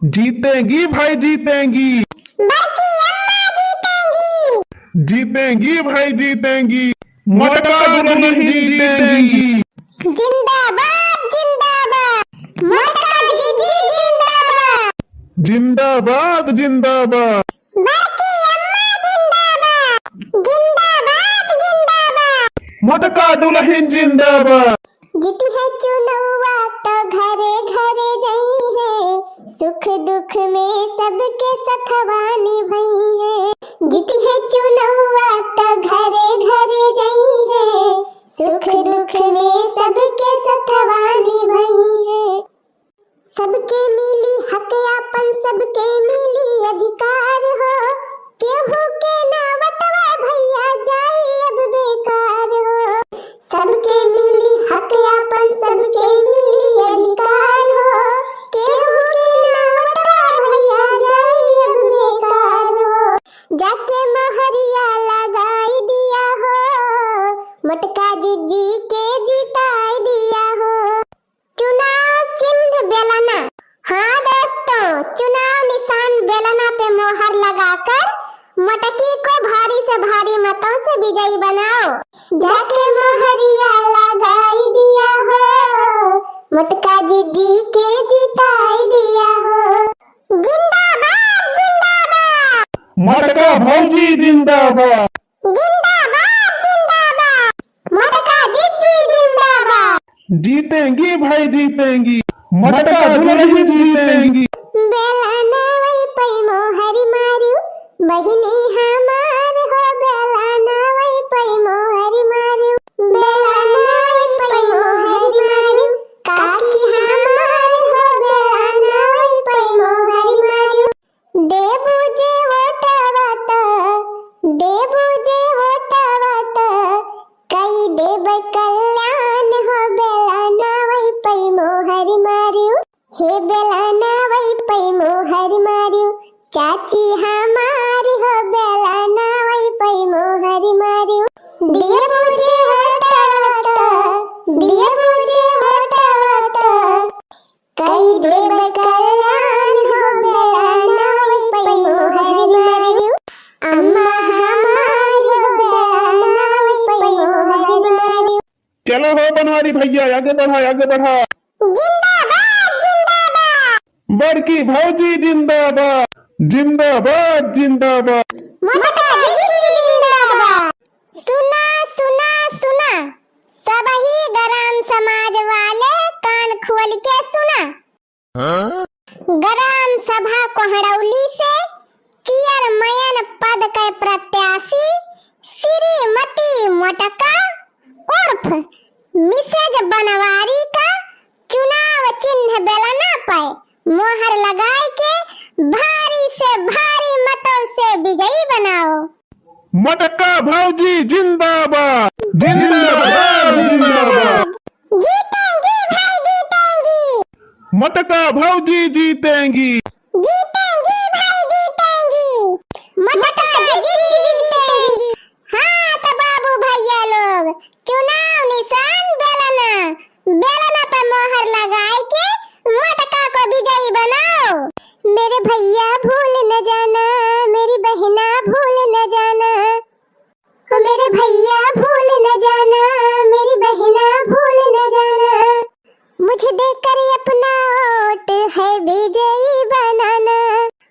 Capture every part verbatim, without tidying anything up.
जीतेंगी भाई, जीतेंगी। बड़की अम्मा जीतेंगी। जीतेंगी भाई, जीतेंगी। मोटका दुलहिन जीतेंगी। जिंदाबाद, जिंदाबाद। मोटका जीजी जिंदाबाद। जिंदाबाद, जिंदाबाद। बड़की अम्मा जिंदाबाद। जिंदाबाद, जिंदाबाद। मोटका दुलहिन जिंदाबाद। जीतिहैं चुनउवा त घरे घरे जइहैं, सुख दुख में सबके सथवा निभइहैं। जीतिहैं चुनउवा त घरे घरे जइहैं, सुख दुख में सबके सथवा निभइहैं। सबके मिली हक आपन, सबके मिली अधिकार हो, केहू के ना वटवा भइया जाई अब बेकार हो। सबके मिली हक आपन, सबके मिली अधिकार हो, केहू के ना वटवा भइया जाई अब बेकार हो। जाके मोहरिया लगाई दिया हो, मोटका जीजी के जिताई दिया हो। चुनाव चिन्ह बेलना। हाँ दोस्तों, चुनाव निशान बेलना पे मोहर लगाकर मोटकी को भारी से भारी मतों से विजयी बनाओ। जाके मोहरिया लगाई दिया हो, मोटका जीजी के जिताई दिया हो। जिंदाबाद, जिंदाबाद। मोटका भौजी जिंदाबाद। जिंदाबाद, जिंदाबाद। मोटका जीजी जिंदाबाद। जीतेंगी भाई, जीतेंगी। मोटका दुलहिन जीतेंगी। बेलना वही पै मोहर मारियो, बहिनी हमार हो। बेलना वही पै मोहर मारियो, बेलना वही पै मोहर मारियो, काकी हमार हो। बेलना वही पै मोहर मारियो, देबू जे वोटवा त, देबू जे वोटवा त, कई देब कल्याण हो। बेलना वही पै मोहर मारियो, हे बेलना वही पै मोहर मारियो, चाची हमार हो। बेलना वही पै मोहर मारियो, देबू जे वोटवा त, देबू जे वोटवा त, कई देब कल्याण हो। बेलना वही पै मोहर मारियो, अम्मा हमार हो। बेलना वही पै मोहर मारियो। चलो हो बनवारी भैया, आगे बढ़ा, आगे बढ़ा। जिंदाबाद, जिंदाबाद। बड़की भौजी जिंदाबाद, जिंदाबाद, जिंदाबाद। मोटका जीजी जिंदाबाद। सुना, सुना, सुना, सबही ग्राम समाज वाले कान खोल के सुना। हाँ? ग्राम सभा कोहड़ौली से चेयरमैन पद के प्रत्याशी श्रीमती मोटका उर्फ मिसेज बनवारी का चुनाव चिन्ह बेलना पे मोहर लगाए के भारी से भारी मतों से विजयी बनाओ। मोटका भौजी जिंदाबाद, जिंदाबाद, जिंदाबाद। जीतेंगी भाई, जीतेंगी। मोटका भौजी जीतेंगी। जीतेंगी भाई, जीतेंगी। मोटका जीजी जीतेंगी। हाँ तो बाबू भैया लोग, चुनाव निशान बेलना, बेलना पे मोहर लगाए के मोटका को विजयी बनाओ। मेरे भैया भूल न जाना, मेरी बहिना भूल न जाना। ओ मेरे भैया भूल न जाना, मेरी बहिना भूल न जाना। मुझे देकर अपना वोट है विजयी बनाना।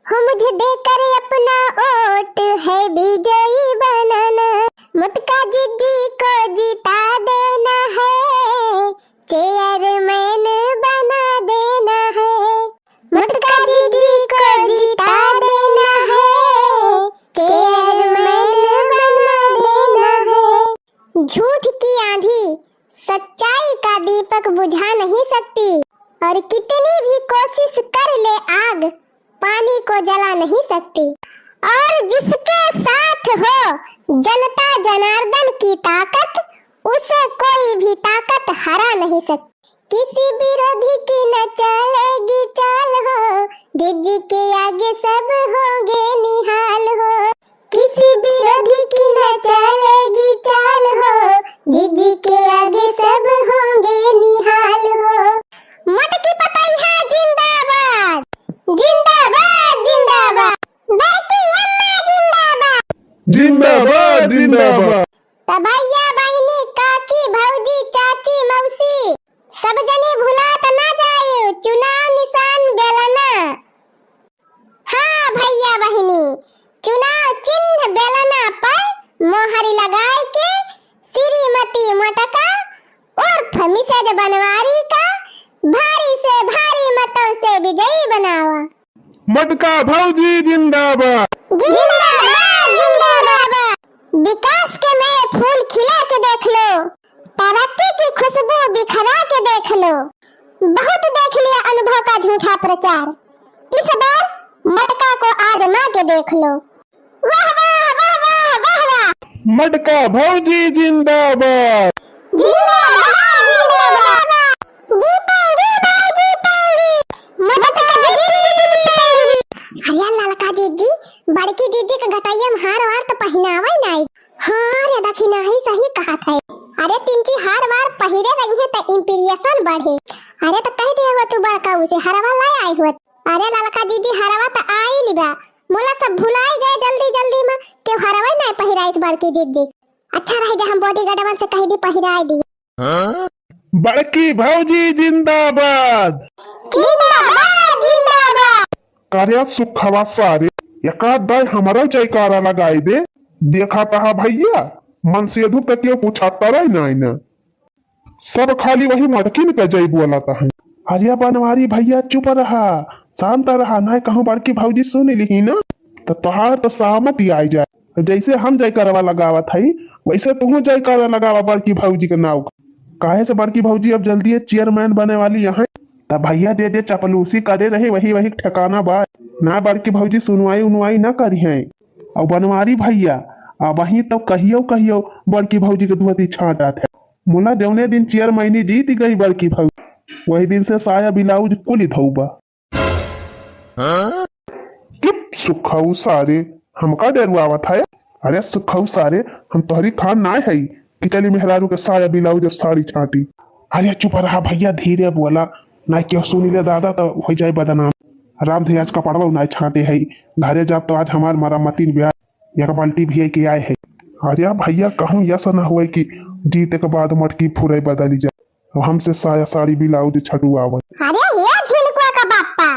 हो मुझे देकर अपना वोट है विजयी बनाना। मोटका जीजी को जिता देना है, चेयरमैन बना देना है। मोटका जीजी को जिता देना है, चेयरमैन बना देना है। झूठ की आंधी सच्चाई का दीपक बुझा नहीं सकती, और कितनी भी कोशिश कर ले आग, पानी को जला नहीं सकती। और जिसके साथ हो जनता जनार्दन की ताकत, उसे कोई भी ताकत हरा नहीं सकती। किसी विरोधी की न चलेगी चाल हो, जीजी के आगे सब होंगे निहाल हो। किसी विरोधी की न चलेगी चाल हो, जीजी के आगे सब होंगे निहाल हो। मोटकी पतैया जिंदाबाद, जिंदाबाद। जिंदाबाद। त भैया, बहिनी, काकी, भौजी, चाची, मौसी, सब जनी भुलात ना जायु, चुनाव निशान बेलना। हाँ भैया बहिनी, चुनाव चिन्ह बेलना पर मोहर लगाए के श्रीमती मोटका उर्फ मिसेज बनवारी का भारी से भारी मतों से विजयी बनावा। मोटका भौजी जिंदाबाद। जिंदाबाद, जिंदाबाद। विकास के नए फूल खिला के देख लो, तरक्की की खुशबू बिखरा के देख लो। बहुत देख लिया अनुभव का झूठा प्रचार, इस बार मोटका को आजमा के देख लो। वाह, वाह, वाह, वाह, वाह, वाह। मोटका भौजी जिंदाबाद। जिंदाबाद, जिंदाबाद। जीतेंगी भाई, जीतेंगी। मोटका जीतेंगी। अरे ललका जीजी, बड़की जीजी के गटैया में हार वार तो पहिनावे नाई। हाँ रे दखिनही, सही कहत है। अरे तिनकी हार वार पहिरे रही है त impression बढ़े। अरे त कह दे हुआ तू बड़का उसे हरवा लाए आई हुआ। अरे ललका जीजी हरवा त आई नहीं बा। मोला सब भुलाई गए जल्दी जल्दी में, केहू हरवा ही नहीं पहिराइस बड़की जीजी। अच्छा रह जा, हम bodyguardवन से कह दी पहिराए दी। बड़की भौजी जिंदाबाद। जिंदाबाद, जिंदाबाद। का रे सुखवा सारे, एकाध दाई हमरो जयकारा लगाई दे। देखा तहा भैया, मन से धूप तक क्यों पूछा तरई नाई ना। सब खाली वही मोटकिन के जय बोलत हैं। अरे बनवारी भैया चुप रहा, शांत रहा, नाई कहूँ बड़की भौजी सुन लिही ना, त तोहार तो सामत ही आई जाए। जैसे हम जयकारवा लगावत हई, वैसे तुहूँ जयकारवा लगावा बड़की भौजी के नाव का। काहे से बड़की भौजी अब जल्दी ये chairman बने वाली हैं। त भैया जे जे चपलूसी करे रहे, वही वही ठिकाना बा। ना बड़की भौजी सुनवाई उनवाई ना करी हैं। और बनवारी भैया, अब वही तो कहियो कहियो बड़की भौजी के धोती छांटत है। मुला जौने दिन chairman जीत गई बड़की भौजी, वही दिन से साया ब्लाउज कुल धोबा। हाँ? चुप सुखऊ सारे, हमका डरुआवत है? अरे सुखऊ सारे, हम तोहरी खान नाय हई कि चली मेहरारू के साया ब्लाउज और साड़ी छांटी। अरे चुप रहा भैया, धीरे बोला, ना क्यों सुनी ले दादा तो हो जाए बदनाम। राम धैया आज कपड़वा नाय छांटे है, घरे जाब तो आज हमार मरम्मती में ब्याह, एक बाल्टी भी है कि आए है। अरे भैया कहूँ ऐसा ना हुए कि जीते के बाद मटकी फुरे बदली जाए। हमसे साया साड़ी ब्लाउज छटुआवत। अरे ये झिनकुआ का बाप्पा,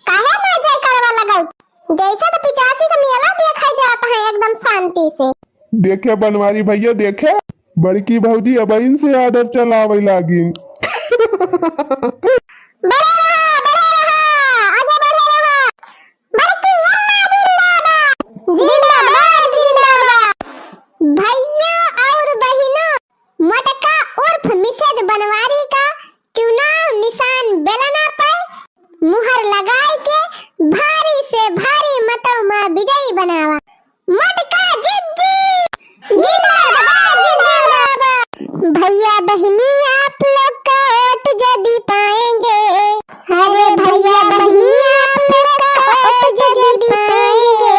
काहे ना जयकारवा लगाई? जैसे तो पिचासी का मेला देखा जात है एकदम शांति से। देखे बनवारी भैया, देखे बड़की भौजी अब इनसे आदर चलावे लागिन। बड़े रहा, बड़े रहा, आगे बढ़े रहा। बड़की अम्मा जिंदाबाद। जिंदाबाद, जिंदाबाद। भैया और बहिनों, मोटका उर्फ मिसेज बनवारी का चुनाव निशान बेलना पर मुहर लगाए के भारी से भारी मतों में विजयी बनावा। मोटका जिज्जी जिंदाबाद, जिंदाबाद। भैया बहिनी आप लोग का वोट जदी पाएंगे, अरे भैया बहिनी आप लोग का वोट जदी पाएंगे,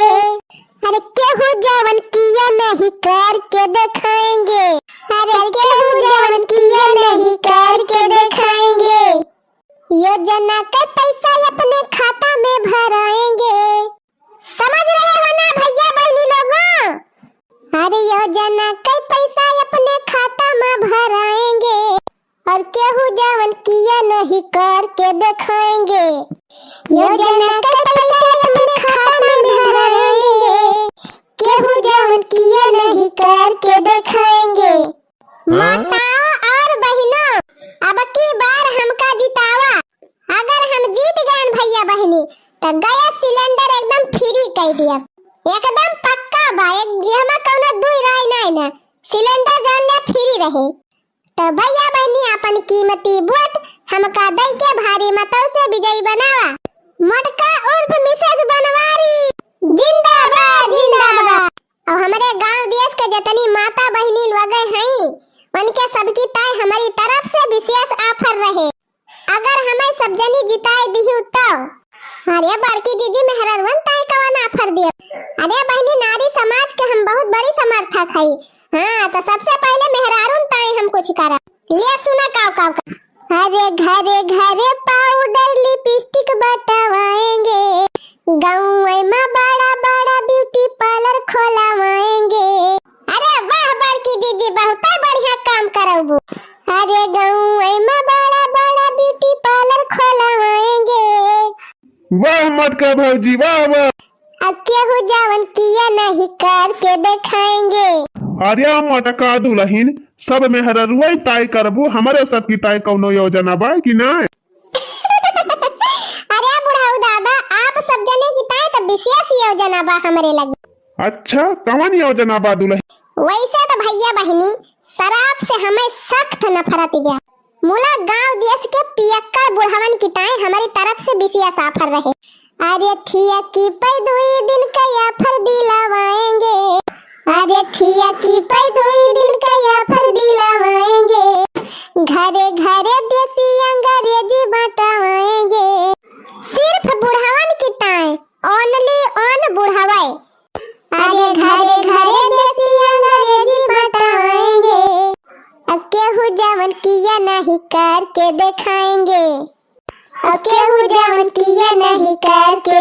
अरे केहू जवन किया नहीं करके दिखाएंगे, अरे केहू जवन किया नहीं करके दिखाएंगे। योजना के पैसा अपने खाता में भराएंगे। समझ रहे हो ना भैया बहिनी लोगों? अरे योजना के पैसा अपने खाता में भराएंगे और केहू जवन किया नहीं करके दिखाएंगे। योजना के पैसा अपने खाता में भराएंगे, केहू जवन किया नहीं करके दिखाएंगे। माताओं और बहिनों, अब की बार हमका जितावा। अगर हम जीत गए भैया बहिनी, तो गैस सिलेंडर एकदम फ्री कर दिया, एकदम पक्का बा। एक, एहमा कौनो दुई राय नाई ना, सिलेंडर जान ले फ्री रहे। तो भैया बहिनी, अपन कीमती वोट हमका दई के भारी मतों से विजयी बनावा। मोटका उर्फ मिसेज बनवारी जिंदाबाद, जिंदाबाद। और हमरे गांव देश के जितनी माता बहिनी लोग हई, उनके सबकी ताई हमारी तरफ से विशेष offer रहे, अगर हमें सब जनी जिताए दिहु तो। अरे बड़की जीजी, मेहरारुन ताई कवन offer दियो? अरे बहिनी, नारी समाज के हम बहुत बड़ी समर्थक हई। हाँ, तो सबसे पहले मेहरारुन ताई हम कुछ करा। ले सुना काव काव का। अरे घरे घरे पाउडर लिपस्टिक बंटवाएंगे, गाँव में बड़ा बड़ा ब्यूटी पार्लर खोलवाएंगे। अरे वाह मटका भौजी, वाह, वाह। अब केहू जवन किया नहीं करके दिखाएंगे। अरे मटका दुलहिन, सब मेहररुआ ताई करबू, हमरे सब की ताई कौनो योजना बा कि नाय? अरे बुढ़ऊ दादा, आप सब जने की ताई तो विशेष योजना बा हमरे लगे। अच्छा, कवन योजना बा दुलहिन? वैसे तो भैया बहिनी, शराब से हमें सख्त नफरत बा। मुला गांव देश के पियक्कड़ बुढ़वन की ताई हमारी तरफ से विशेष offer रहे। अरे ठिया की पे दुई दिन का offer दिलवाएंगे। अरे ठिया की पे दुई दिन का offer दिलवाएंगे। घरे घरे देसी अंग्रेजी बंटवाएंगे। सिर्फ बुढ़वन की ताई, only on बुढ़वे। अरे घरे घरे देसी अंग्रेजी बंटवाएंगे। अब केहू जवन किया नहीं करके दिखाएंगे। अब केहू जवन किया नहीं करके